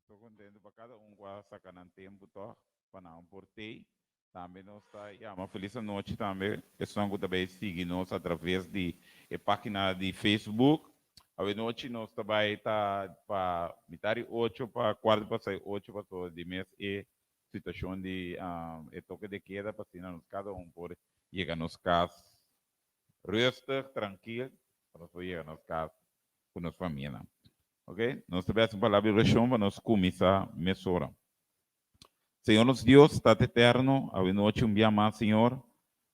Ta kontentu pa kada un ku a saka nan tempu tòg pa nan por tei. Tambe nos ta yama felis anochi tambe esnan ku ta bai sigui nos atraves di e página di Facebook. Awenochi nos ta bai ta pa mitar di ocho pa kuarto pasá e ocho pasobra di mes e situashon di e toke de keda pa asina nos kada un por yega nos kas rustig, trankil, pa nos por yega nos kas ku nos famianan. Ok, nos ta bai hasi un palabra di orashon pa nos kuminsá mesora. Señor nos Dios, Tata Eterno, awenochi un bia mas, Señor,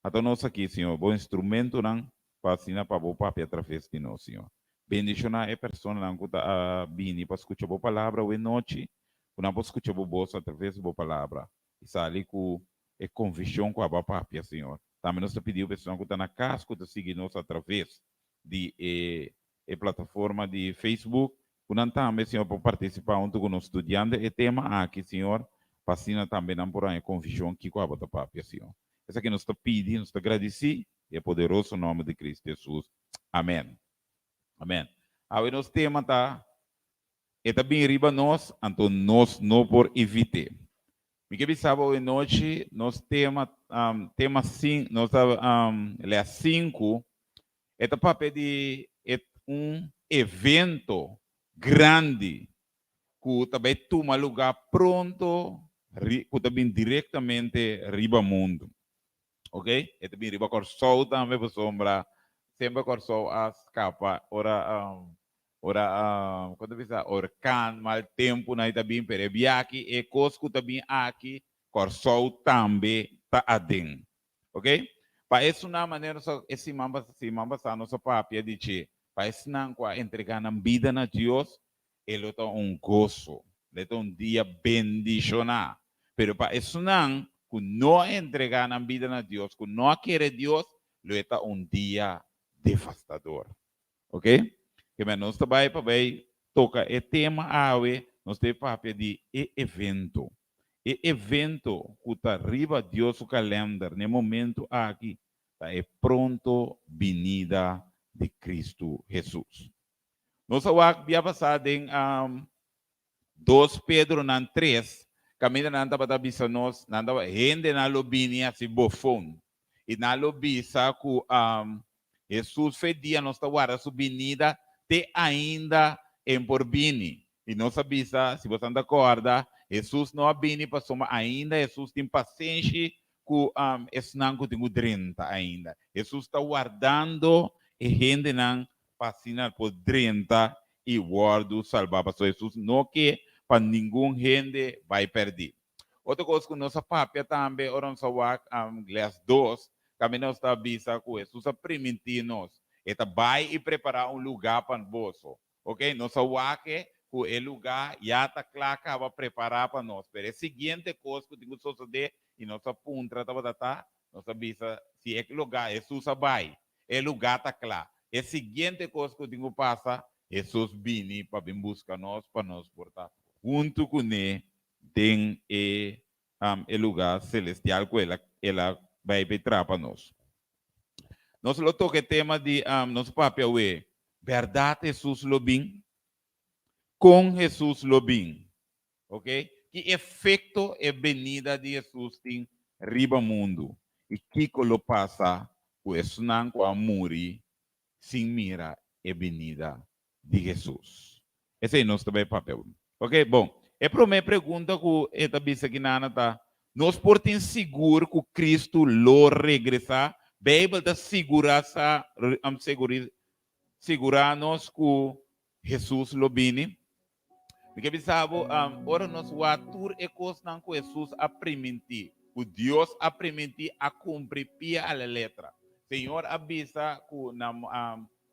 ata nos aki, Señor, bo instrumentonan pa asina pa bo papia atraves di nos, Señor. Bendishoná e personanan ku ta a bini pa skucha bo palabra awenochi, ku nan por skucha bo bos atraves di bo palabra i sali ku e konvishon ku abo a papia, Señor. Tambe nos ta pidi bo esnan ku ta na kas ku ta sigui nos atraves di e e plataforma di Facebook, ku nan tambe, Señor, por partisipá huntu ku nos studiando e tema aki, Señor, pa asina tambe nan por haña konvishon kiko abo ta papia, Señor. Esaki nos ta pidi, nos ta gradisí den e poderoso nòmber di Kristu Hesus. Amèn. Amèn. Awe nos tema ta, E ta bin riba nos, anto nos no por evit'é. Mi ke bisa bo awenochi, nos tema, tema sin, nos ta lès sinku, E ta papia di e un evento grandi ku ta bai tuma lugá pronto ku ta bin direktamente riba mundu. Ok, e ta bin riba Kòrsou tambe pasobra semper Kòrsou a skapa ora ora kon ta bisa orkan, mal tempunan i ta bin pero e biaha e kos ku ta bin aki Kòrsou tambe ta aden. Ok? Pa esunnan manera nos a e siman pas siman pasá nos a papia di dje, pa esnan ku a entregá nan bida na Dios, e lo ta un goso, lo ta un dia bendishoná. Pero pa esunnan ku no a entregá nan bida na Dios, ku no a kere Dios, lo e ta un dia devastador. Ok? Ke men nos ta bai pa bai toka e tema awe, nos ta papia di e evento. E evento ku ta riba Dios su kalènder n'e momentu aki ta e pronto binida di Kristu Hesus. Nos a wak bia pasá den Dos Pedronan tres, kaminda nan tabata bisa nos, nan tabata, hendenan lo bini hasi bofon i nan lo bisa ku Hesus fe dia nos ta warda su binida te ainda en por bini. I nos a bisa, si boso ta kòrda, Hesus no a bini pasobra ainda Hesus tin pasenshi ku esnan ku tin ku drenta ainda. Hesus ta wardando e hendenan pa asina por drenta i wòrdu salbá, pasobra Hesus no ke pa ningun hende bai pèrdí. Otro kos ku nos a papia tambe ora nos a wak les dos, kaminda nos ta bisa ku Hesus a primintí nos, E ta bai i prepará un lugá pa boso. Ok, nos a wak e ku e lugá ya ta kla kaba prepará pa nos. Pero e siguiente kos ku tin ku sosodé i nos a puntra tabata ta, nos a bisa si e lugá Hesus a bai, e lugá ta kla. E siguiente kos ku tin ku pasa, Hesus bini pa bin buska nos pa nos por ta huntu kuné den e e lugá selestial ku el a el a bai pa e traha pa nos. Nos lo toka e tema di nos papia awe, Bèrdat Hesus lo bin? Kon Hesus lo bin? Ok, ki efekto e benida di Hesus tin riba mundu? I kiko lo pasa ku esnan ku a muri sin mira e benida di Hesus? Esei nos ta bai papia awe. Ok, bon. E promé pregunta ku e ta bisa kinana ta, Nos por tin sigur ku Kristu lo regresá? Beibel ta sigurá sa, sigurá nos ku Hesus lo bini? Mi ke bisa bo, ora nos wak tur e kosnan ku Hesus a primintí, ku Dios a primintí, a kumpli pia a la letra. Señor a bisa ku na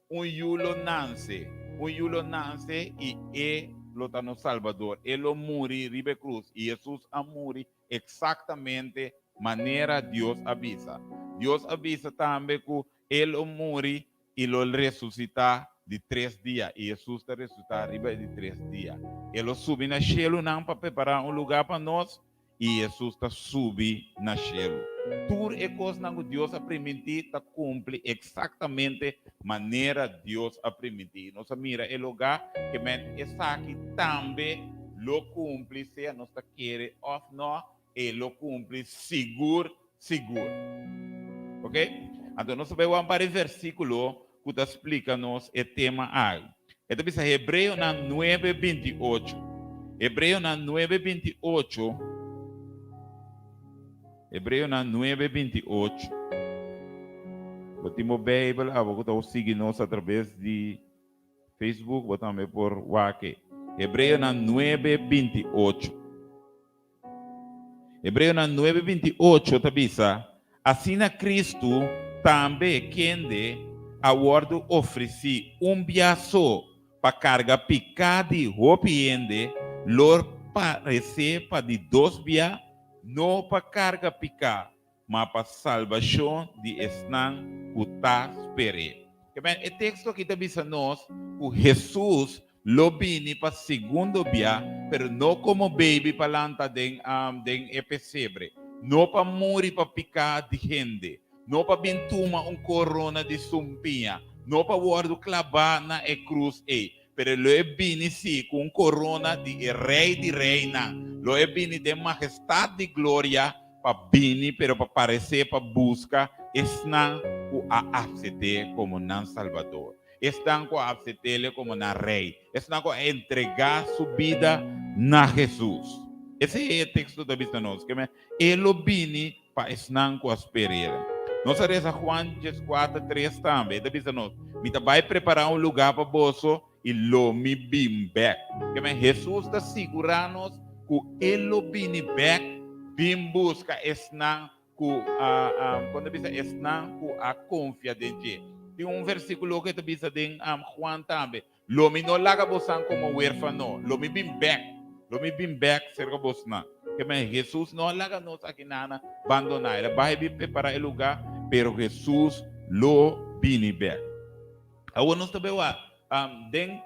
Un yu lo nanse, un yu lo nanse i e lo ta nos Salbador. E lo muri riba e krus. I Hesus a muri eksaktamente manera Dios a bisa. Dios a bisa tambe ku e lo muri i lo resusitá di tres dia. I Hesus ta resusitá riba e di tres dia. E lo subi na shelunan pa prepará un lugá pa nos. I Hesus ta subi na shelu. Tur e kosnan ku Dios a primintí ta kumpli eksaktamente manera Dios a primintí. I nos a mira e lugá ke men esaki tambe lo kumpli sea nos ta kere òf nò, e lo kumpli sigur sigur. Ok? Anto nos ta bai wak un par di versíkulo ku ta splika nos e tema aki. E ta bisa Hebreonan nuebe 28. Hebreonan nuebe 28. Hebreonan nuebe 28. Bo tin bo Beibel abo ku ta sigui nos atraves di Facebook, bo tambe por wak e. Hebreonan nuebe 28. Hebreonan nuebe 28 ta bisa, Asina Kristu tambe kende a wòrdu ofresí un bia so pa karga piká di hopi hende, lo paresé pa di dos bia, no pa karga piká, ma pa salbashon di esnan ku ta sper'é. E teksto aki ta bisa nos ku Hesus lo bini pa segundo bia, pero no komo baby pa lanta den den e pesebre, no pa muri pa piká di hende, no pa bin tuma un korona di sumpiña, no pa wòrdu klabá na e krus ei, pero lo e bini sí ku un korona di e Rei di reinan, lo e bini den mahestat di gloria pa bini, pero pa paresé pa buska esnan ku a apset'é komo nan Salbador, esnan ku a apset'El komo nan Rei, esnan ku a entregá su bida na Hesus. Esei e teksto ta bisa nos, ke E lo bini pa esnan ku a sper'El. Nos a resa Juan 14, 3 tambe, e ta bisa nos, Mi ta bai prepará un lugá pa boso i lo mi bin bèk. Ke men Hesus ta sigurá nos ku e lo bini bèk bin buska esnan ku a, kon ta bisa, esnan ku a konfia den dje. Tin un versíkulo ku e ta bisa den Juan tambe, Lo mi no laga bosan komo wérfano, lo mi bin bèk, lo mi bin bèk serka bosnan. Ke men Hesus no a laga nos aki nana bandoná, el a bai bin prepará e lugá, pero Hesus lo bini bèk. Awor nos ta bai wak den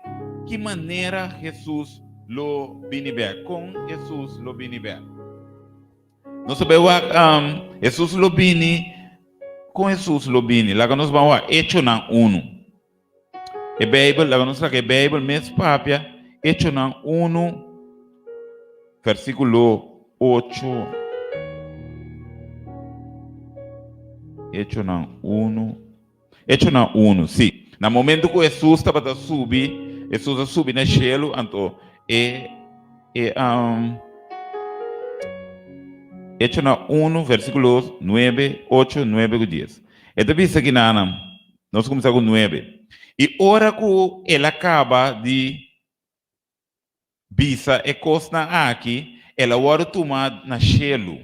ki manera Hesus lo bini bèk, kon Hesus lo bini bèk. Nos ta bai wak Hesus lo bini, kon Hesus lo bini? Laga nos ban wak Echonan unu. E Bijbel, laga nos saka e Bijbel mes papia, Echonan 1, versíkulo 8. Echonan 1. Echonan 1, sí. Na momento ku Hesus tabata subi, Hesus a subi na shelu, anto e e um, Echonan 1, versíkulo 9, 8, 9 ku 10. E ta bisa kinanan, Nos kuminsá ku nuebe. I ora ku el a kaba di bisa e kosnan aki, el a wòrdu tumá na shelu.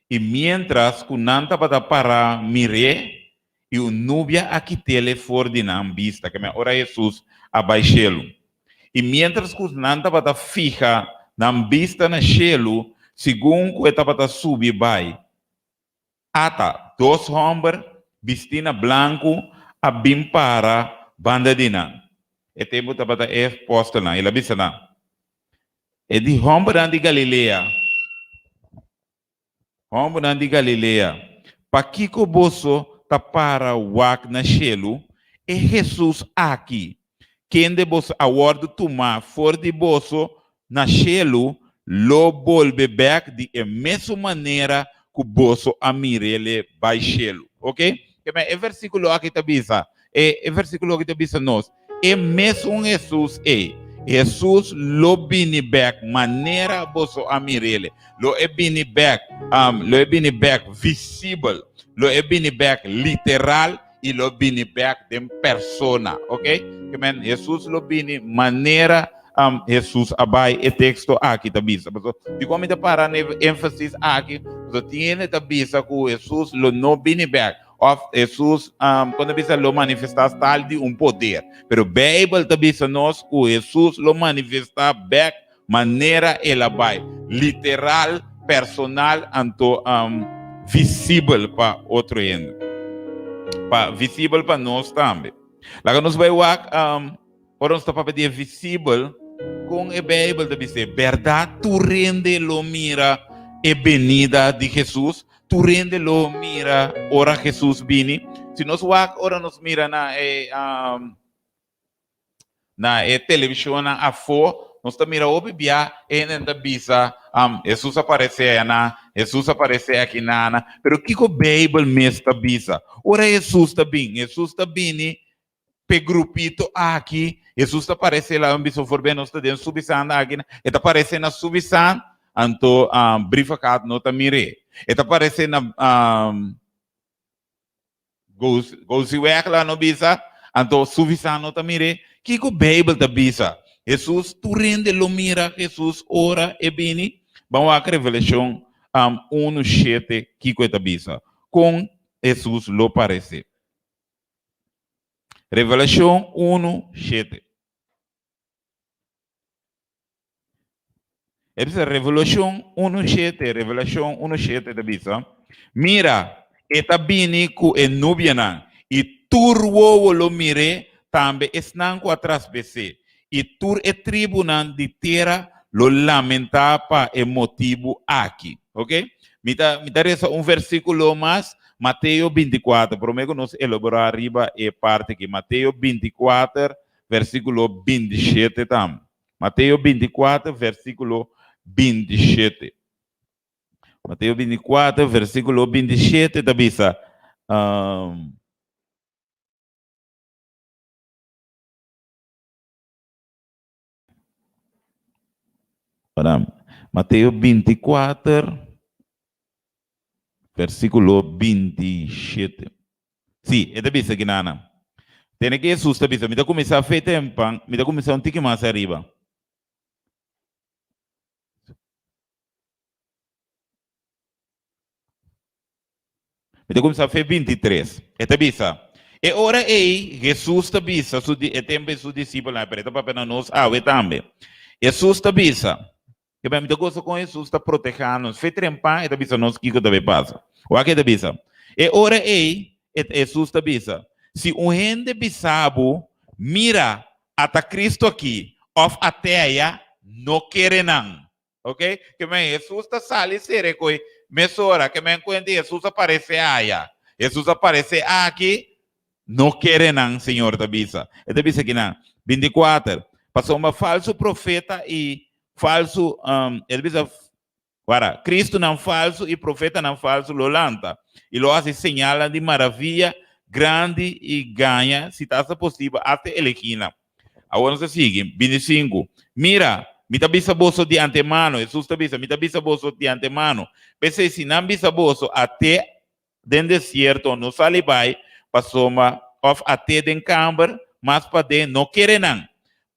I miéntras ku nan tabata pará mir'é, i un nubia a kit'el for di nan bista, ke men ora Hesus a bai shelu. I miéntras ku nan tabata fiha nan bista na shelu, segun ku e tabata subi bai, Ata, dos hòmber bistí na blanku a bin para banda di nan. E tempu tabata e apòstelnan. El a bisa nan, E di hòmbernan di Galilea, hòmbernan di Galilea, pakiko boso ta para wak na shelu? E Hesus aki, kende boso a wòrdu tumá for di boso na shelu, lo bolbe bèk di e mesun manera ku boso a mir'El bai shelu. Ok? Ke men e versíkulo aki ta bisa, e e versíkulo aki ta bisa nos, e mesun Hesus ei, Hesus lo bini bèk manera boso a mir'El. Lo e bini bèk, lo e bini bèk visibel, lo e bini bèk literal, i lo bini bek den persona, ok? Ke men Hesus lo bini manera um, Hesus a bai, e teksto aki ta bisa. Paso, dikon mi ta para na e énfasis aki? Paso tin hende ta bisa ku Hesus lo no bini bek, òf Hesus, um, kon ta bisa, lo manifestá tal di un poder. Pero Beibel ta bisa nos ku Hesus lo manifestá bek manera el a bai, literal, personal, anto um, visibel pa otro hende. Pa visibel pa nos tambe. Laga nos bai wak, um, ora nos ta papia di e visibel, kon e Bijbel ta bis'é, bèrdat tur hende lo mira e benida di Jesus, tur hende lo mira ora Jesus bini. Si nos wak ora nos mira na e um, Na e televishonnan afó, Nos ta mira hopi bia e hendenan ta bisa, Hesus a paresé ayanan, Hesus a paresé akinana. Pero kiko Beibel mes ta bisa? Ora Hesus ta bin, Hesus ta bini p'e grupito aki, Hesus ta paresé laga mi bisa for bia nos ta den Subisan aki, e ta paresé na Subisan, anto Brievengat no ta mir'é. E ta paresé na Goziweg la no bisa, anto Subisan no ta mir'é. Kiko Beibel ta bisa? Hesus, tur hende lo mira Hesus ora e bini? Ban wak Revelashon unu shete kiko e ta bisa. Kon Hesus lo paresé? Revelashon unu shete. E bisa Revelashon unu shete, Revelashon unu shete ta bisa, Mira, e ta bini ku e nubianan, i tur wowo lo mir'é, tambe esnan ku a traspes'é, i tur e tribunan di tera lo lamentá pa e motibu aki. Oke? Mi ta, mi ta resa un versíkulo mas, Mateo 24, promé ku nos elaborá riba e parti aki. Mateo 24, versíkulo 27 tambe. Mateo 24, versíkulo 27. Mateo 24, versíkulo 27 ta bisa, um, Para Mateo 24, versíkulo 27. Sí, e ta bisa kinana. Tene ke Hesus ta bisa, mi ta kuminsá fe tempan, mi ta kuminsá un tiki mas ariba. Mi ta kuminsá fe 23. E ta bisa, E ora ei Hesus ta bisa su e tempu ei su disipelnan, pero e ta papia na nos awe tambe. Hesus ta bisa, Ke mi ta gosa kon Hesus ta protehá nos. Fe trempá e ta bisa nos kiko ta bai pasa. Wak e ta bisa, E ora ei Hesus ta bisa, Si un hende bisa bo, Mira, ata Kristu aki, òf at'é aya, no kere nan. Ok? Ke men Hesus ta sali sere koe mesora. Ke men kuenta Hesus a paresé aya. Hesus a paresé aki, no kere nan, Señor ta bisa. E ta bisa kinan, 24, Pasobra falsu profeta i falsu, e ta bisa, wara, Kristunan falsu i profetanan falsu lo lanta i lo hasi señalnan di maravia grandi i gaña, si ta asta posibel, asta e elegínan. Awor nos ta sigui, 25, Mira, mi ta bisa boso di antemano, Hesus ta bisa, mi ta bisa boso di antemano, p'esei si nan bisa boso, At'é den desierto, no sali bai, pasobra, òf at'é den kamber, mas paden, no kere nan,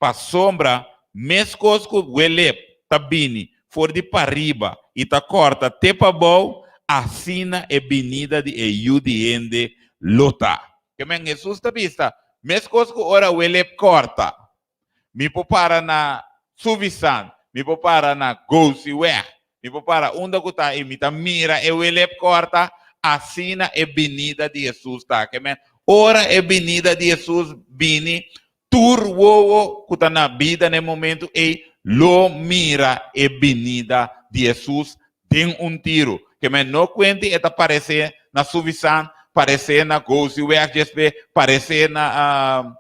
pasobra meskos ku welep ta bini for di pariba i ta kòrta te pabou, asina e binida di e Yu di hende lo ta. Ke men Hesus ta bisa, Meskos ku ora welep kòrta, mi por para na Suvisan, mi por para na Gousiweg, mi por para unda ku ta i mi ta mira e welep kòrta, asina e binida di Hesus ta. Ke men ora e binida di Hesus bini, tur wowo ku ta na bida na e momentu ei lo mira e binida di Hesus den un tiru. Ke men no kuenti e ta paresé na Suvisan, paresé na Gousiweg djespe, paresé na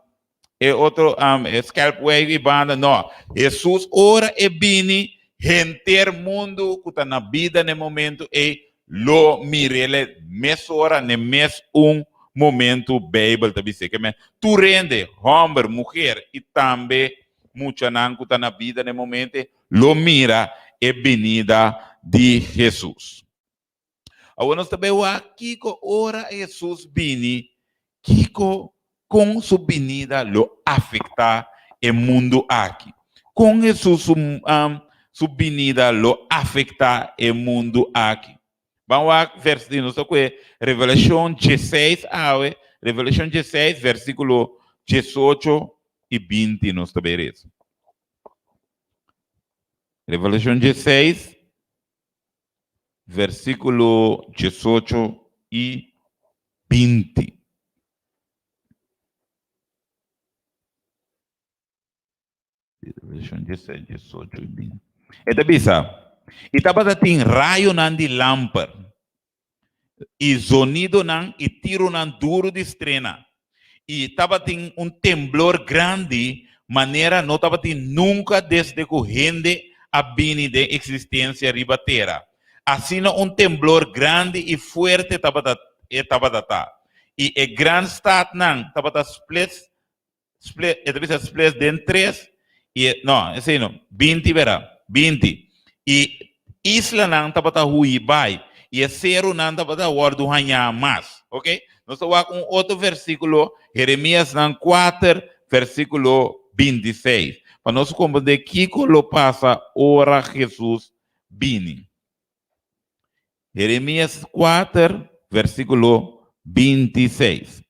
e otro e Skelpweg i banda. No, Hesus ora e bini, henter mundu ku ta na bida na e momentu ei lo mir'el mesora na e mes un momentu Beibel ta bis'é. Ke men tur hende, hòmber, muher i tambe muchanan ku ta na bida na e momento ei lo mira e binida di Hesus. Awor nos ta bai wak kiko ora Hesus bini, kiko kon su binida lo afektá e mundu aki. Kon Hesus su su binida lo afektá e mundu aki. Ban wak vers di nos ta kue Revelashon dieseis awe, Revelashon dieseis versíkulo diesocho i binti nos ta bai resa. Revelashon dieseis versíkulo diesocho i binti. Revelashon dieseis, diesocho i binti. E ta bisa, I tabata tin rayonan di lamper, i zonidonan i tironan duru di strena, i tabatin un temblor grandi. manera no tabatin nunka desde ku hende a bini den eksistensia riba tera. Asina un temblor grandi i fuerte tabata e tabata ta, i e gran statnan tabata splits, split, e ta bisa splits den tres, i e, no, esei no, 20 bera, 20, i islanan tabata hui bai, i e serunan tabata wòrdu hañá mas. Ok? Nos ta wak un otro versíkulo, Jeremiasnan 4, versíkulo 26, pa nos komprendé kiko lo pasa ora Hesus bini. Jeremias 4, versíkulo 26.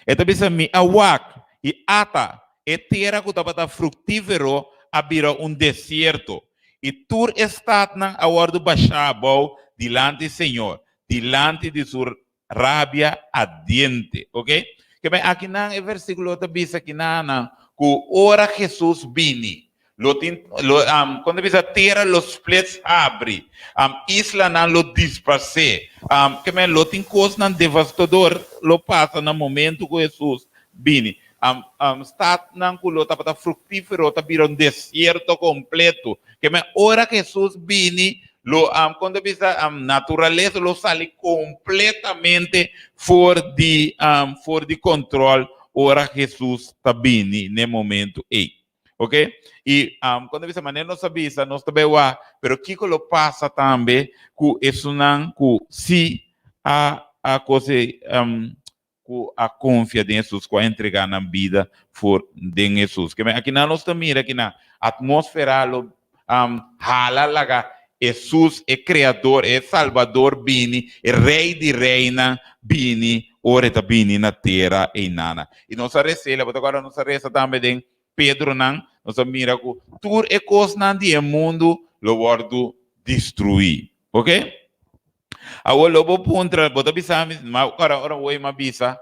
E ta bisa, Mi a wak, i ata, e tera ku tabata fruktífero a bira un desierto, i tur e statnan a wòrdu bashá abou dilanti Señor, dilanti di su rabia ardiente. Ok? Ke men akinan e versíkulo ta bisa kinanan ku ora Hesus bini, lo tin, lo, um, kon ta bisa, tera lo splits habri, um, islanan lo disparsé, um, ke men lo tin kosnan devastador lo pasa na momento ku Hesus bini. Um, um, statnan ku lo tabata fruktífero ta bira un desierto kompleto. Ke men ora Hesus bini, lo, um, kon ta bisa, um, naturalesa lo sali kompletamente for di, um, for di kontrol ora Hesus ta bini n'e momento ei. Ok? I, um, kon ta bisa, manera nos a bisa, nos ta bai wak, pero kiko lo pasa tambe ku esunnan ku si a, a kose, um, ku a konfia den Hesus, ku a entregá nan bida for den Hesus. Ke men akinan nos ta mira ki na atmósfera lo hala laga Hesus, e Kreador, e Salbador bini, e Rei di reinan bini ora e ta bini na tera einana. I nos a res'el, bo ta kòrda nos a resa tambe den Pedronan, nos a mira ku tur e kosnan di e mundu lo wòrdu destruí. Oke? Awor lo bo puntra, bo ta bisa mi, ma ora ora woi m'a bisa,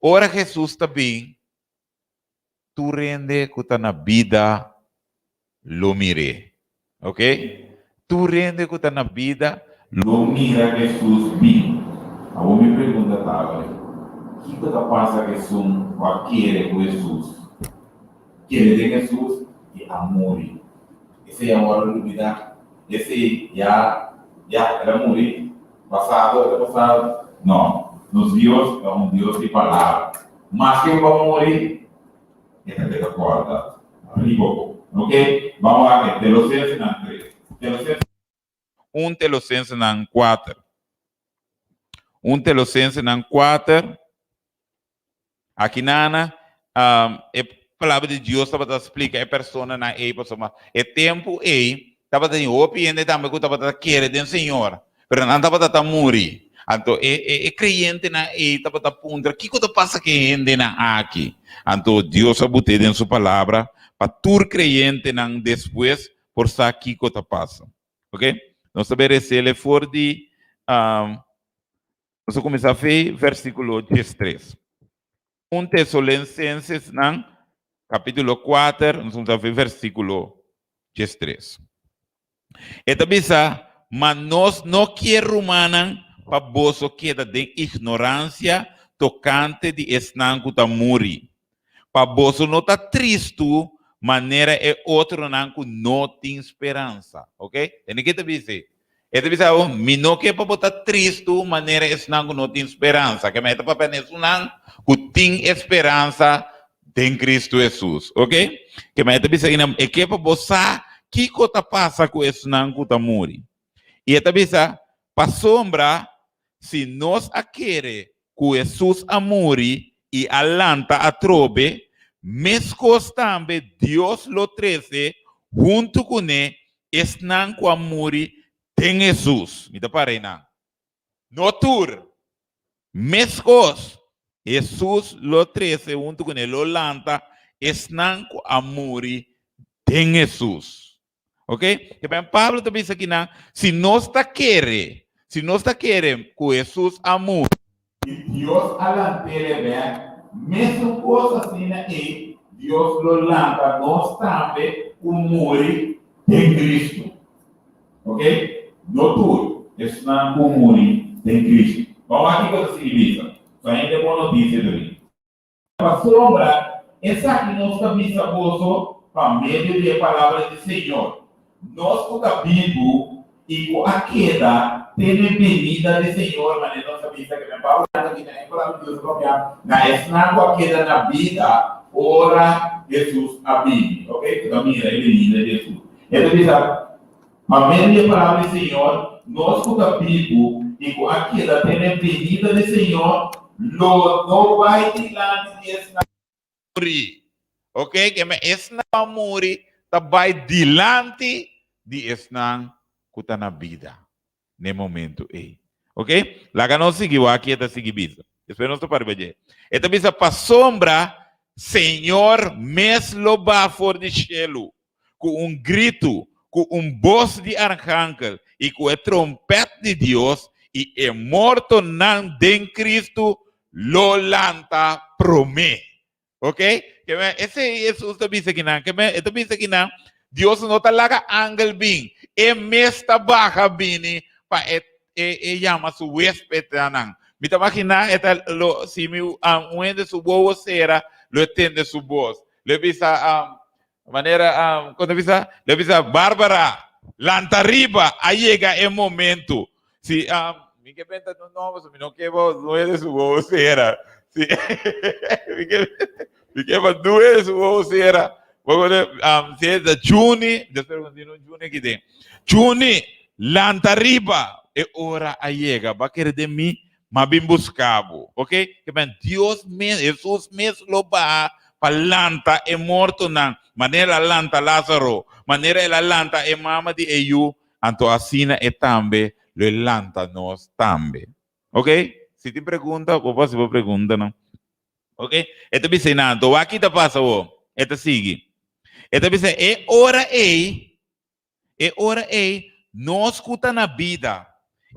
ora Hesus ta bin, tur hende ku ta na bida lo mir'é. Ok? Tur hende ku ta na bida lo mira Hesus bin. Awor mi pregunta ta awe, kiko ta pasa ku esun ku a kere ku Hesus, kere den Hesus i a muri? Esei a wòrdu lubidá? Esei ya, ya, el a muri. Pasado, e ta pasado. No, nos Dios ta un Dios di palabra. Maske bo a muri, e ta keda kòrda riba bo. Ok, ban wak e Telosensenan tres. Telosensenan. Un Telosensenan kuater. Un Telosensenan kuater. Aki nana, e Palabra di Dios tabata splika e personanan ei pasobra e tempu ei tabatin hopi hende tambe ku tabata kere den Señor, pero nan tabata ta muri. Anto e e kreyentenan ei tabata puntra, Kiko ta pasa ku e hendenan aki? Anto Dios a but'é den su Palabra pa tur kreyentenan despues por sa kiko ta pasa. Oke? Nos ta bai resele for di Nos a kuminsá fe versíkulo 13. 1 Tesalonicenses-nan, kapítulo 4, nos kuminsá fe versíkulo 13. E ta bisa, Ma nos no kier, rumannan, pa boso keda den ignoransia tokante di esnan ku ta muri, pa boso no ta tristu manera e otronan ku no tin speransa. Ok? Tende ke ta bisa ei? E ta bisa bo, Mi no ke pa bo ta tristu manera esnan ku no tin speransa. Ke mi ta papia na esunnan ku tin e speransa den Kristu Hesus. Ok? Ke mi ta bisa kinan, e ke pa bo sa kiko ta pasa ku esnan ku ta muri. I e ta bisa, Pasobra si nos a kere ku Hesus a muri i a lanta atrobe, meskos tambe Dios lo trese huntu kuné Esnan ku a muri den Hesus. Mi ta para einan. No tur. Meskos, Hesus lo trese huntu kuné, lo lanta esnan ku a muri den Hesus. Ok? Ke ben Pablo ta bisa kinan, si nos ta kere, si nos ta kere ku Hesus a muri, I Dios a lant'é bek, mesun kos asina ei Dios lo lanta nos tambe ku muri den Kristu. Ok? No tur, esnan ku muri den Kristu. Ban wak kiko ta sigui bisa. So hende bon notisia duri. Pasobra. Esaki nos ta bisa boso pa medio di e palabra di Señor, Nos ku ta bibu i ku a keda te n'e benida di Señor, manera nos a bisa ke Pablo a aki na e palabra di Dios a papia na esnan ku a keda na bida ora Hesus a bini, ok, ku ta mira e benida di Hesus. E ta bisa, Pa medio di e palabra di Señor, nos ku ta bibu i ku a keda te n'e benida di Señor lo no bai dilanti di esnan ku muri. Ok, keme esnan ku a muri ta bai dilanti di esnan ku ta na bida n'e momentu ei. Ok, laga nos sigui wak ki e ta sigui bisa. Despues nos ta para riba dje. E ta bisa, Pasobra Señor mes lo baha for di shelu ku un gritu, ku un bos di arkankel i ku e trompèt di Dios, i e mortonan den Kristu lo lanta promé. Ok? Ke men, esei Hesus ta bisa kinan. Ke men, e ta bisa kinan, Dios no ta laga angel bin, e mes ta baha bini pa e e e yama su huespednan. Mi ta imaginá e ta lo si mi un hende su wowo sera, lo e tende su bos. Lo e bisa Manera, kon ta bisa? Lo bisa, Bárbara, lanta riba, a yega e momento. Si, mi ke benta no nomber, so mi no ke bo nueve su wowo sera. Si, mi ke, mi ke pa nueve su wowo sera. Bo kono, si e ta Juni, despues bo no Juni aki den. Juni, lanta riba, e ora a yega. Bo a kere den mi, M'a bin buska bo. Ok? Ke men Dios mes, Hesus mes lo baha pa lanta e mortonan, manera el a lanta Lázaro, manera el a lanta e mama di e yu, anto asina e tambe lo e lanta nos tambe. Ok? Si tin pregunta, bo por hasi bo preguntanan. Ok? E ta bisa einan, anto wak ki ta pasa awor? E ta sigui. E ta bisa, e ora ei, E ora ei, nos ku ta na bida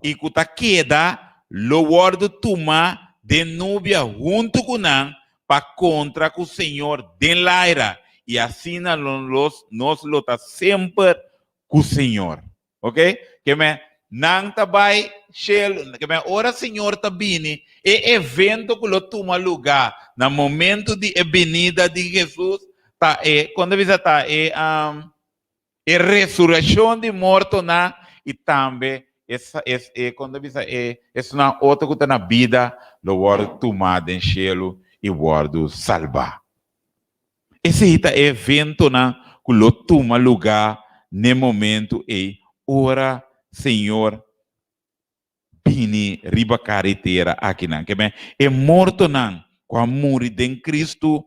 i ku ta keda lo wòrdu tumá den nubia huntu ku nan pa kontra ku Señor den laira, i asina nos lo ta semper ku Señor. Ok? Ke men, nan ta bai shelu. Ke men, ora Señor ta bini, e evento ku lo tuma lugá na momento di e binida di Hesus ta e, kon ta bisa ta e, E resureccion di mortonan i tambe e, kon ta bisa, e esnan otro ku ta na bida lo wòrdu tumá den shelu i wòrdu salbá. Esei ta e eventonan ku lo tuma lugá n'e momentu ei ora Señor bini riba kara i tera akinan. Ke men, e mortonan ku a muri den Kristu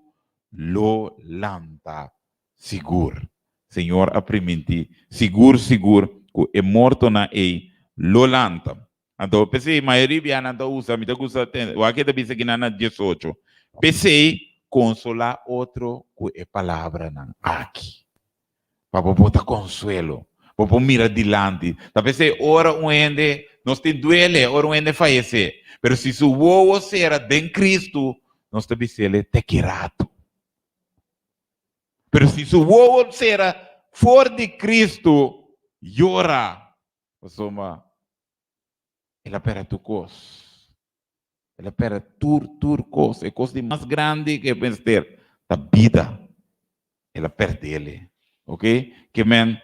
lo lanta sigur. Señor a primintí sigur sigur ku e mortonan ei lo lanta. Anto, p'esei mayoria bia nan ta usa, mi ta gusta tende, wak e ta bisa kinan na diesocho, P'esei, konsolá otro ku e palabranan aki. Pa bo por ta konsuelo, bo por mira dilanti. Ta p'esei ora un hende, nos tin duele ora un hende fayesé, pero si su wowo sera den Kristu, nos ta bis'el te ki ratu. Pero si su wowo sera for di Kristu, yora, pasobra el a pèrdè tur kos. El a pèrdè tur, tur kos. E kos di mas grandi ku e mester ta bida. El a pèrdele. Ok? Ke men,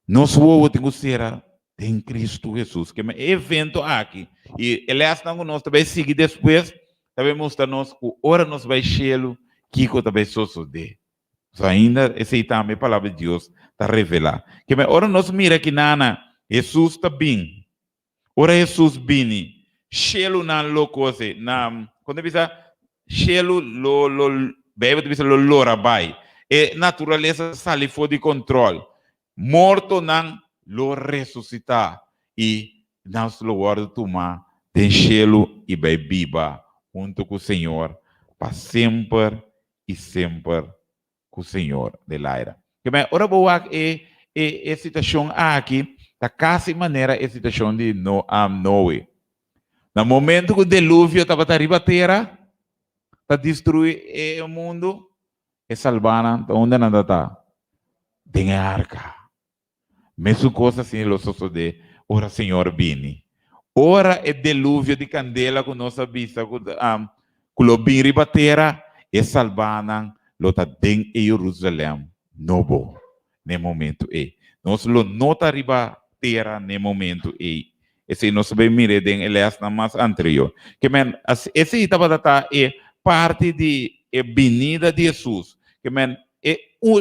nos wowo tin ku sera den Kristu Hesus. Ke men, e evento aki i e lèsnan ku nos ta bai sigui despues ta bai mustra nos ku ora nos bai shelu, kiko ta bai sosodé. So ainda esei tambe e Palabra di Dios ta revelá. Ke men, ora nos mira kinana Hesus ta bin. Ora Hesus bini, shelunan lo kose na, kon ta bisa? Shelu lo, lo, Beibel ta bisa lo lora bai. E naturalesa ta sali for di kontrol. Mortonan lo resusitá i nos lo wòrdu tumá den shelu i bai biba huntu ku Señor pa semper i semper ku Señor den laira. Kemey, ora bo wak e e e situashon aki, ta kasi manera e situashon di No Noe. Na momento ku deluvio tabata riba tera, ta destruí e mundu, e salbanan ta unda nan ta ta? Den e arka. Mesun kos asina lo sosodé ora Señor bini. Ora e deluvio di kandela ku nos a bisa ku ku lo bin riba tera, E salbánan lo ta den e Jerusalèm Nobo n'e momentu ei. Nos lo no ta riba tera n'e momentu ei. Esei nos ta bai mir'é den e lèsnan mas anterior. Ke men, esei tabata ta e parti di e binida di Hesus. Ke men, e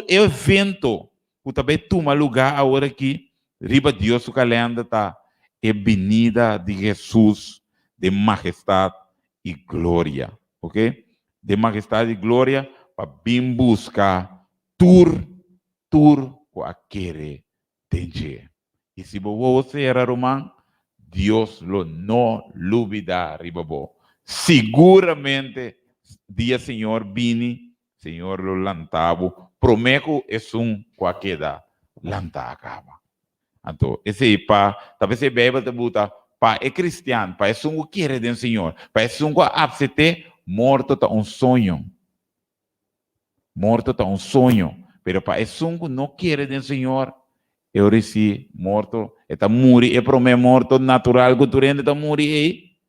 evento ku ta bai tuma lugá awor aki riba Dios su kalènder ta e binida di Hesus den mahestat i gloria. Oke? Den mahestat i gloria pa bin buska tur tur ku a kere den dje. I si bo wowo sera, ruman, Dios lo no lubidá riba bo. Siguramente dia Señor bini, Señor lo lantá bo promé ku esun ku a keda lantá kaba. Anto, esei pa, ta p'esei Beibel ta buta pa e kristian, pa esun ku kere den Señor, pa esun ku a apset'é, morto ta un soño. Morto ta un soño, pero pa esun ku no kere den Señor, e ora si morto, e ta muri e promé morto natural ku tur hende ta muri ei,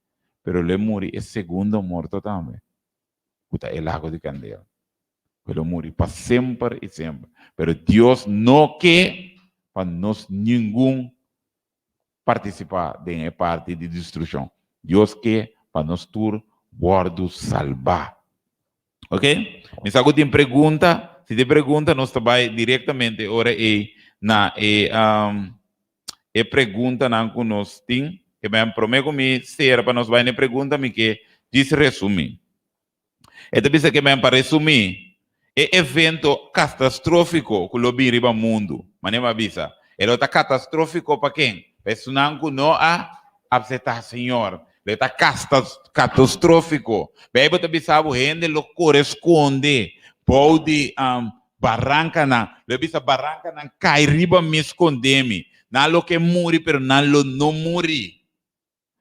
pero lo e muri e segundo morto tambe, ku ta e lago di kandela, ku e lo muri pa semper i semper. Pero Dios no ke pa nos ningun partisipá den e parti di destrukshon. Dios ke pa nos tur wòrdu salbá. Ok? Mi sa ku tin pregunta. Si tin pregunta nos ta bai direktamente ora ei na e e preguntanan ku nos tin. Ke men promé ku mi sera pa nos bai na e pregunta mi ke djis resumí. E ta bisa ke men pa resumí, e evento kastastrófiko ku lo bin riba mundu, manera mi a bisa, e lo ta katastrófiko pa ken? Pa esunnan ku no a apseptá Señor. Lo e ta katastrófiko. Beibel ta bisa bo hende lo kore skonde bou di barankanan. Lo e bisa barankanan kai riba mi skonde mi. Nan lo ke muri pero nan lo no muri.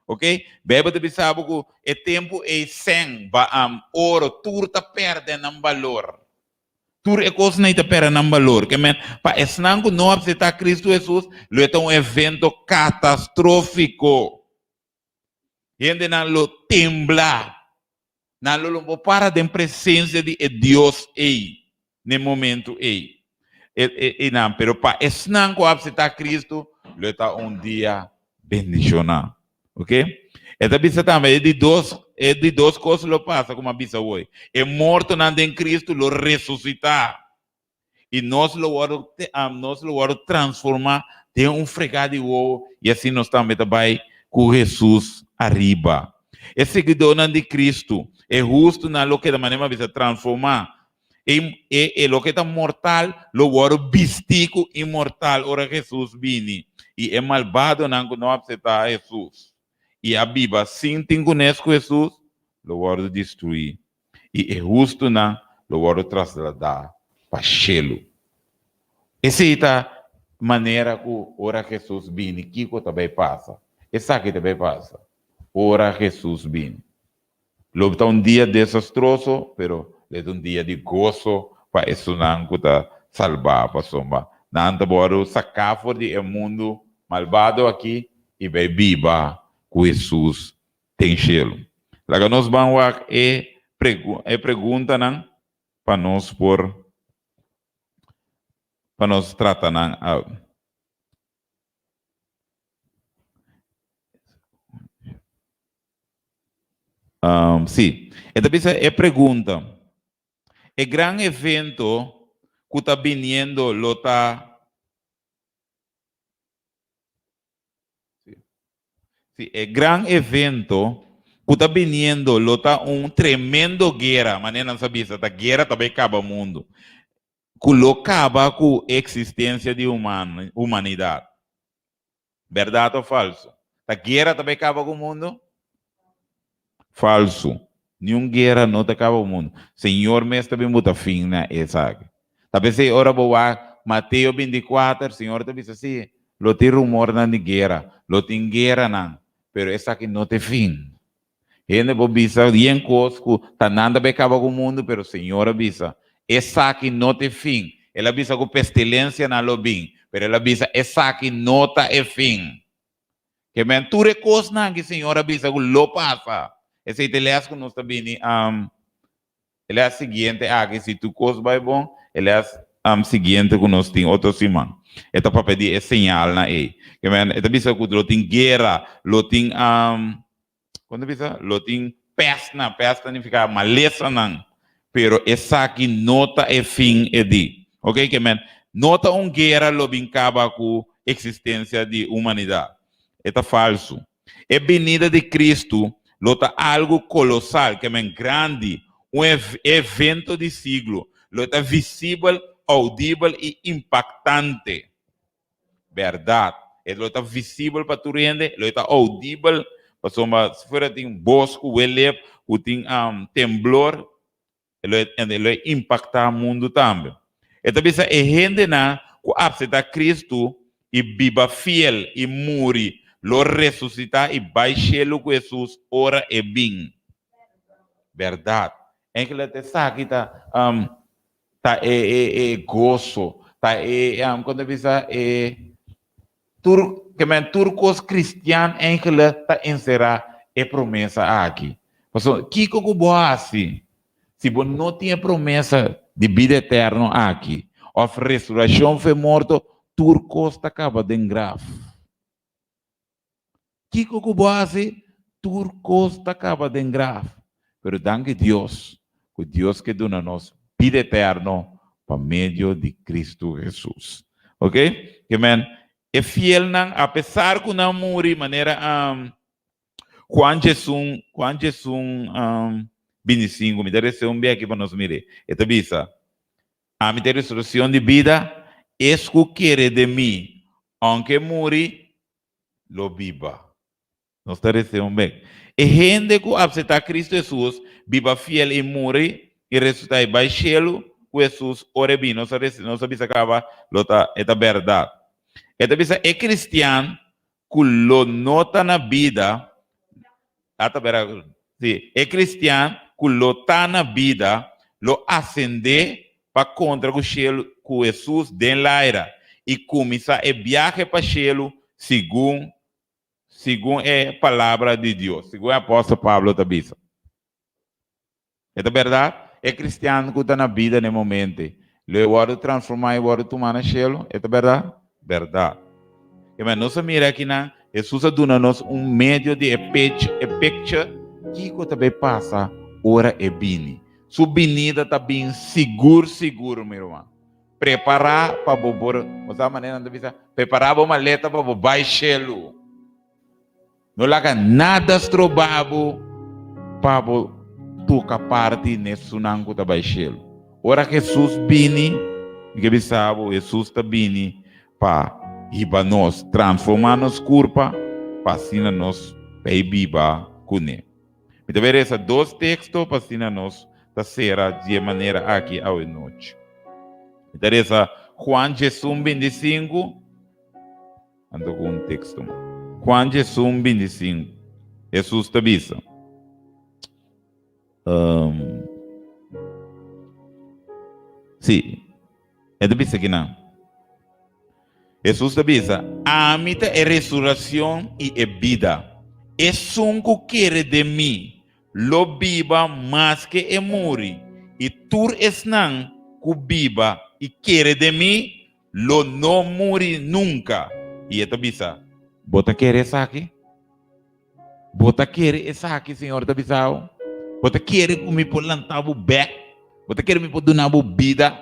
Ok? Bijbel ta bisa bo ku e tempu ei sèn, baam, oro, tur ta pèrdè nan balor. Tur e kosnan ei ta pèrdè nan balor. Ke men, pa esnan ku no apseptá Kristu Hesus, lo e ta un evento katastrófiko. Hendenan lo tembla. Nan lo lo por para den presensia di e Dios ei n'e momentu ei. E, e, e nan, pero pa esnan ku a apseptá Kristu, lo e ta un dia bendishoná. Ok? E ta bisa tambe e di dos, e di dos kos lo pasa, komo a bisa woi. E mortonan den Kristu lo resusitá. I nos lo wòrdu, nos lo wòrdu transformá den un fregá di wowo, i asina nos tambe ta bai ku Hesus ariba. E siguidónan di Kristu, e hustunan lo keda, manera mi a bisa, transformá. E, e, e loke ta mortal lo wòrdu bistí ku inmortal ora Hesus bini, i e malbadonan ku no apseptá Hesus i a biba sin tin kunes ku Hesus lo wòrdu destruí. i e hustunan lo wòrdu trasladá pa shelu. Esei ta manera ku ora Hesus bini kiko ta bai pasa. Esaki ta bai pasa ora Hesus bini. Lo ta un dia desastroso, pero lo ta un dia di goso pa esunnan ku ta salbá, pasobra nan ta wòrdu saká for di e mundu malbado aki i bai biba ku Hesus den shelu. Laga nos ban wak e e preguntanan pa nos por pa nos trata nan awe. Um, sí. E ta bisa e pregunta. E gran evento ku ta biniendo lo ta Sí, e gran evento ku ta biniendo lo ta un tremendo guera, manera nan sa bisa, ta guera ta bai kaba mundu, ku lo kaba ku eksistensia di humanidat. Bèrdat òf falsu? Ta guera ta bai kaba ku mundu? Falsu. Niun guera no ta kaba ku mundu. Señor mes ta bin buta fin na esaki. Ta p'esei ora bo wak Mateo 24, Señor ta bisa, Sí, lo tin rumornan di guera, lo tin gueranan, pero esaki no ta e fin. Hende por bisa yen kos ku ta nan ta bai kaba ku mundu, pero Señor a bisa, Esaki no ta e fin. El a bisa ku pestilensianan lo bin, pero el a bisa, Esaki no ta e fin. Ke men tur e kosnan ki Señor a bisa ku lo pasa. Esei ta e lès ku nos ta bini. E lès siguiente aki, si tur kos bai bon, e lès siguiente ku nos tin otro siman. E ta papia di e señalnan ei. Ke men, e ta bisa ku lo tin guera, lo tin, kon ta bisa? Lo tin pèstnan, pèst ta nifiká malesanan, pero esaki no ta e fin e di. Oke, ke men, no ta un guera lo bin kaba ku eksistensia di humanidat. E ta falsu. E binida di Kristu lo ta algu kolosal, ke men grandi, un evento di siglo. Lo e ta visibel, oudibel i impaktante. Bèrdat, e lo ta visibel pa tur hende, lo e ta oudibel, pasobra si fuera tin bos ku welep, ku tin temblor, E lo e lo e impaktá mundu tambe. E ta bisa e hendenan ku apseptá Kristu i biba fiel i muri lo resusitá i bai shelu ku Hesus ora e bin. Bèrdat. Enkele ta esaki ta ta e e e goso, ta e kon ta bisa e Tur, ke men tur kos kristian enkele ta enserá e promesa aki. Pasobra kiko ku bo hasi si bo no tin e promesa di bida eterno aki òf resurashon fu e morto? Tur kos ta kaba den graf. Kiko ku bo hasi? Tur kos ta kaba den graf. Pero danki Dios ku Dios ke duna nos bida eterno pa medio di Kristu Hesus. Ok? Ke men, e fielnan, apesar ku nan muri manera Juan 11, Juan 11, 25, mi ta rese un bia aki pa nos mira. E ta bisa, Ami ta e resurreccion di bida, es ku kere den mi, aunke muri, lo biba. Nos ta rese un bek. E hende ku apseptá Kristu Hesus, biba fiel i muri i resusitá i bai shelu ku Hesus ora e bini. Nos a rese, nos a bisa kaba lo ta e ta bèrdat. E ta bisa e kristian ku lo no ta na bida, a ta bera, si, e kristian ku lo ta na bida lo asendé pa kontra ku shelu ku Hesus den laira i kuminsá e biahe pa shelu segun Segun e Palabra di Dios, segun e apòstel Pablo ta bisa. E ta bèrdat, e kristian ku ta na bida na e momento ei, lo e wòrdu transformá i wòrdu tumá na shelu? E ta bèrdat? Bèrdat. Kema nos a mira akinan, Hesus a duna nos un medio di e pech, e picture, kiko ta bai pasa ora e bini. Su binida ta bin sigur sigur, mi ruman. Prepará pa bo por, bo sa manera nan ta bisa, prepará bo maleta pa bo bai shelu. No laga nada stroba bo pa bo toka parti n'esunnan ku ta bai shelu. Ora Hesus bini, mi ke bisa bo, Hesus ta bini pa hiba nos, transformá nos kurpa pa asina nos bai biba kuné. Mi ta bai resa dos teksto pa asina nos ta sera di e manera aki awe nochi. Mi ta resa Juan 11 25, anto ku un teksto mas. Juan 11 25, Hesus ta bisa, um, sí, e ta bisa kinan. Hesus ta bisa, Ami ta e resuraccion i e bida. Esun ku kere den mi lo biba maske e muri, i tur esnan ku biba i kere den mi lo no muri nunka. I e ta bisa, Bo ta kere esaki? Bo ta kere esaki, Señor ta bisa bo? Bo ta kere ku mi por lanta bo bek? Bo ta kere mi por duna bo bida?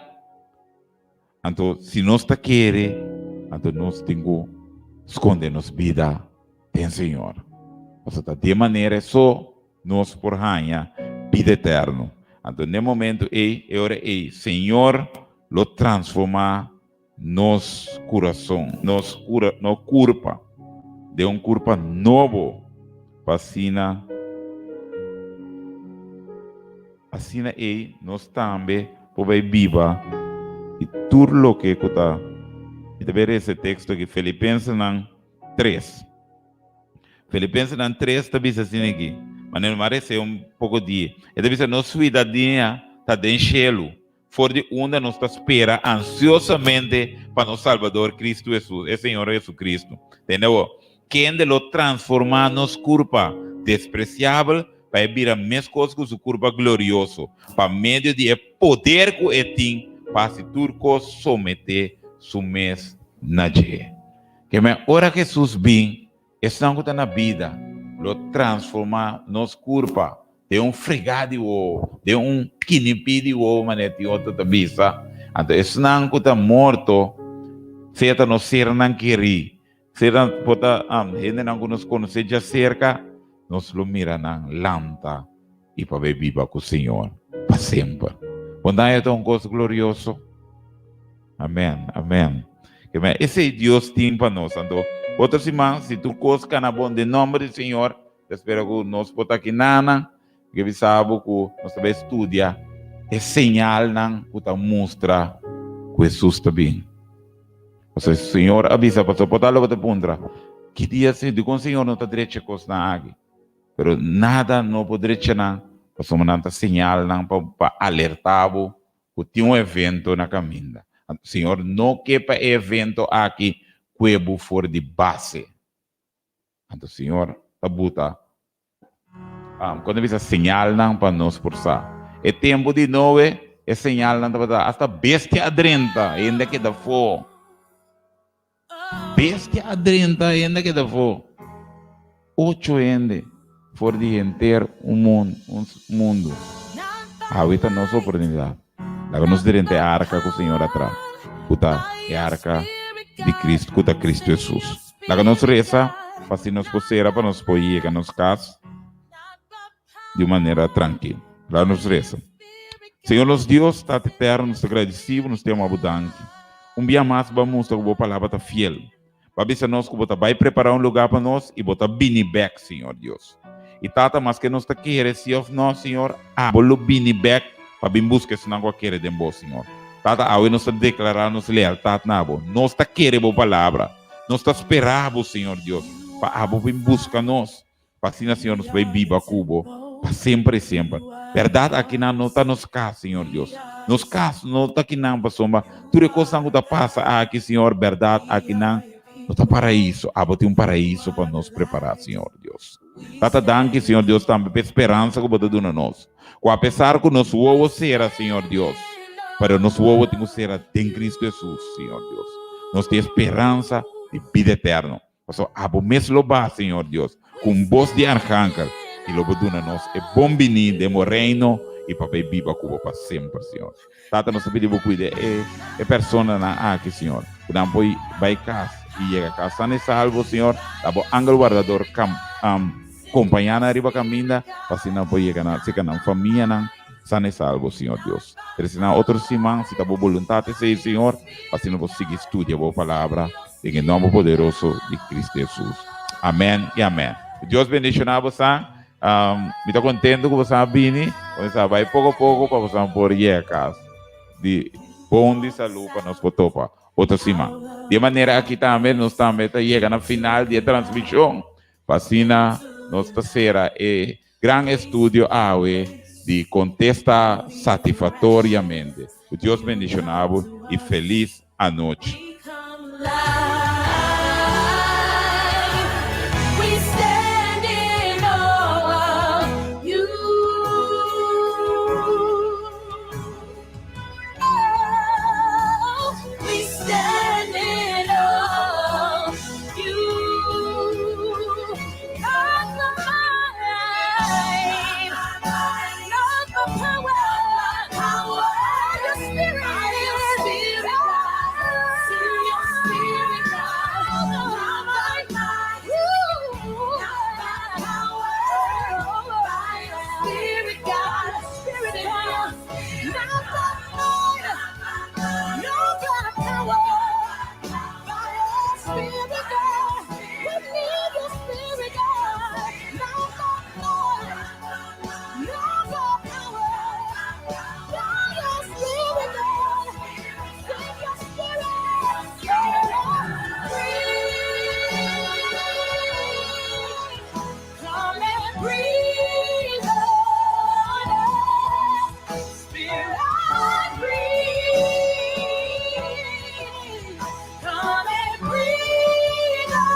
Anto si nos ta kere, anto nos tin ku skonde nos bida den Señor. Pasobra ta di e manera so nos por haña bida eterno. Anto n'e momento ei, e ora ei, Señor lo transformá nos kurason, nos kura, nos kurpa den un kurpa nobo pa asina Asina ei nos tambe por bai biba i tur loke ku ta. Mi ta bai resa e teksto aki, Filipensenan 3. Filipensenan 3 ta bisa asina aki, manera mi a resa un poko dia. E ta bisa, Nos suidadania ta den shelu, for di unda nos ta spera ansiosamente pa nos Salbador Kristu Hesus, e Señor Hesukristu. Tende awor, kende lo transformá nos kurpa despresiabel. pa e bira meskos ku su kurpa glorioso, pa medio di e poder ku e tin pa hasi tur kos someté su mes na dje. Keme ora Hesus bin, esnan ku ta na bida lo transformá nos kurpa den un fregá di wowo, den un kinipí di wowo, manera tin otro ta bisa. Anto esnan ku ta morto, sea ta nos sernan kerí, sea por ta hendenan ku nos konosé djaserka, nos lo mira nan lanta i pa bai biba ku Señor pa semper. Bo nan e ta un kos glorioso? Amèn, amèn. Esei Dios tin pa nos. Anto otro siman, si tur kos kana bon den nòmber di Señor, ta spera ku nos por ta aki nana. Mi ke bisa bo ku nos ta bai studia e señalnan ku ta mustra ku Hesus ta bin. Pasobra Señor a bisa, pasobra por ta lo bo ta puntra, Ki dia, dikon Señor no ta drecha e kosnan aki? Pero nada no por drecha nan, pasobra nan ta señalnan pa alerta bo ku tin un evento na kaminda. Señor no ke pa e evento aki kue bo for di base. Anto Señor ta buta, kon ta bisa, señalnan pa nos por sa. E tempu di Noe, e señalnan tabata asta bestia a drenta, hende a keda afó. Bestia a drenta, hende a keda afó. Ocho hende for di henter un mundu. Awe ta nos oportunidat. Laga nos drenta e arka ku Señor a traha, ku ta e arka di Cristo, ku ta Cristo Hesus. Laga nos resa pa si nos por sera pa nos por yega nos kas di un manera trankil. Laga nos resa. Señor nos Dios, Tata Eterno, nos ta gradisibo, nos ta yama bo danki. Un bia mas bo a mustra ku bo palabra ta fiel. Bo a bisa nos ku bo ta bai prepará un lugá pa nos i bo ta bini bèk, Señor Dios. I Tata, maske nos ta kere sí òf nò, Señor, abo lo bini bèk pa bin buska esnan ku a kere den bo, Señor. Tata, awe nos ta deklará nos lealtat na bo. Nos ta kere bo palabra. Nos ta spera bo, Señor Dios, pa abo bin buska nos, pa asina, Señor, nos bai biba ku bo pa semper i semper. Bèrdat, akinan no ta nos kas, Señor Dios. Nos kas no ta akinan, pasobra tur e kosnan ku ta pasa aki, Señor, bèrdat, akinan no ta paraíso. Abo tin un paraíso pa nos prepará, Señor Dios. Tata, danki, Señor Dios, tambe pa e speransa ku bo ta duna nos, ku apesar ku nos wowo sera, Señor Dios, pero nos wowo tin ku sera den Cristo Hesus, Señor Dios. Nos tin e speransa di bida eterno. Pasobra abo mes lo ba, Señor Dios, ku un bos di arhangel, i lo bo duna nos e bon biní den bo reino i pa bai biba ku bo pa semper, Señor. Tata, nos ta pidi bo kuida e e personanan aki, Señor, ku nan por bai kas i yega kas san i salvo, Señor. Ta bo angel wardador kam kompañá nan riba kaminda pa asina nan por yega na serka nan famianan san i salvo, Señor Dios. Trese nan otro siman, si ta bo boluntat esei, Señor, pa asina bo sigui studia bo palabra den e nomber poderoso di Cristo Jesus. Amèn i amèn. Dios bendishoná bosan. Mi ta contento cu bosan a bini. Bosan a bay poco poco pa bosan por yega cas di bon di salud pa nos por topa otro siman. Di e manera aki tambe nos tambe ta yega na final di e transmision pa asina nos ta cera e gran estudio awe di contesta satisfactoriamente. Cu Dios bendiciona bo y feliz anochi.